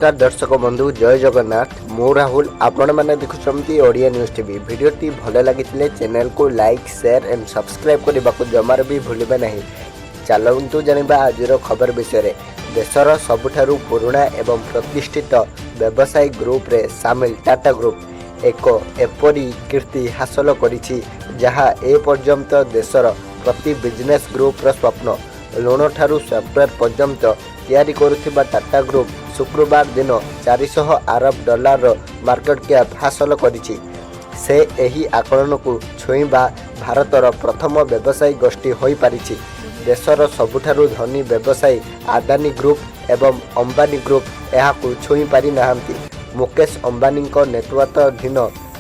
ନମସ୍କାର ଦର୍ଶକ ବନ୍ଧୁ, ଜୟ ଜଗନ୍ନାଥ। ମୁଁ ରାହୁଲ, ଆପଣମାନେ ଦେଖୁଛନ୍ତି ଓଡ଼ିଆ ନ୍ୟୁଜ୍ ଟିଭି। ଭିଡ଼ିଓଟି ଭଲ ଲାଗିଥିଲେ ଚ୍ୟାନେଲକୁ ଲାଇକ୍, ସେୟାର ଆଣ୍ଡ ସବସ୍କ୍ରାଇବ୍ କରିବାକୁ ଜମାରୁ ବି ଭୁଲିବେ ନାହିଁ। ଚାଲନ୍ତୁ ଜାଣିବା ଆଜିର ଖବର ବିଷୟରେ। ଦେଶର ସବୁଠାରୁ ପୁରୁଣା ଏବଂ ପ୍ରତିଷ୍ଠିତ ବ୍ୟବସାୟୀ ଗ୍ରୁପରେ ସାମିଲ ଟାଟା ଗ୍ରୁପ୍ ଏକ ଏପରି କୀର୍ତ୍ତି ହାସଲ କରିଛି, ଯାହା ଏପର୍ଯ୍ୟନ୍ତ ଦେଶର ପ୍ରତି ବିଜନେସ୍ ଗ୍ରୁପର ସ୍ୱପ୍ନ। ଲୁଣଠାରୁ ସଫ୍ଟୱେର୍ ପର୍ଯ୍ୟନ୍ତ ତିଆରି କରୁଥିବା ଟାଟା ଗ୍ରୁପ୍ ଶୁକ୍ରବାର ଦିନ 400 ଆରବ ଡଲାରର ମାର୍କେଟ କ୍ୟାପ୍ ହାସଲ କରିଛି। ସେ ଏହି ଆକଳନକୁ ଛୁଇଁବା ଭାରତର ପ୍ରଥମ ବ୍ୟବସାୟୀ ଗୋଷ୍ଠୀ ହୋଇପାରିଛି। ଦେଶର ସବୁଠାରୁ ଧନୀ ବ୍ୟବସାୟୀ ଆଦାନୀ ଗ୍ରୁପ୍ ଏବଂ ଅମ୍ବାନୀ ଗ୍ରୁପ୍ ଏହାକୁ ଛୁଇଁ ପାରିନାହାନ୍ତି। ମୁକେଶ ଅମ୍ବାନୀଙ୍କ ନେତୃତ୍ୱାଧୀନ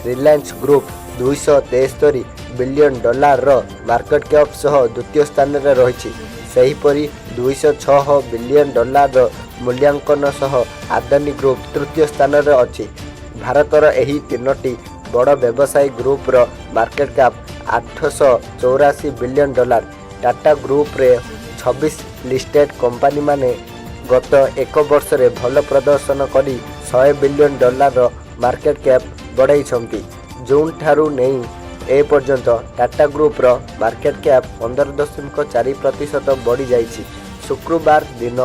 ରିଲାଏନ୍ସ ଗ୍ରୁପ୍ 273 ବିଲିୟନ ଡଲାରର ମାର୍କେଟ କ୍ୟାପ୍ ସହ ଦ୍ୱିତୀୟ ସ୍ଥାନରେ ରହିଛି। ସେହିପରି 206 ବିଲିୟନ ଡଲାରର ମୂଲ୍ୟାଙ୍କନ ସହ ଆଦାନୀ ଗ୍ରୁପ୍ ତୃତୀୟ ସ୍ଥାନରେ ଅଛି। ଭାରତର ଏହି ତିନୋଟି ବଡ଼ ବ୍ୟବସାୟୀ ଗ୍ରୁପର market cap 884 billion dollar. Tata ଗ୍ରୁପରେ 26 ଲିଷ୍ଟେଡ୍ କମ୍ପାନୀମାନେ ଗତ ଏକ ବର୍ଷରେ ଭଲ ପ୍ରଦର୍ଶନ କରି 100 ବିଲିୟନ ଡଲାରର ମାର୍କେଟ କ୍ୟାପ୍ ବଢ଼ାଇଛନ୍ତି। ଜୁନ୍ଠାରୁ ନେଇ ଏପର୍ଯ୍ୟନ୍ତ ଟାଟା ଗ୍ରୁପର ମାର୍କେଟ କ୍ୟାପ୍ 15.4% ବଢ଼ିଯାଇଛି। ଶୁକ୍ରବାର ଦିନ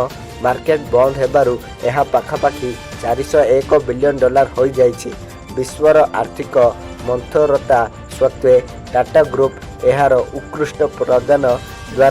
ମାର୍କେଟ ବନ୍ଦ ହେବାରୁ ଏହା ପାଖାପାଖି 401 ବିଲିୟନ ଡଲାର ହୋଇଯାଇଛି। ବିଶ୍ୱର ଆର୍ଥିକ ମନ୍ଥରତା ସତ୍ତ୍ୱେ ଟାଟା ଗ୍ରୁପ୍ ଏହାର ଉତ୍କୃଷ୍ଟ ପ୍ରଦାନ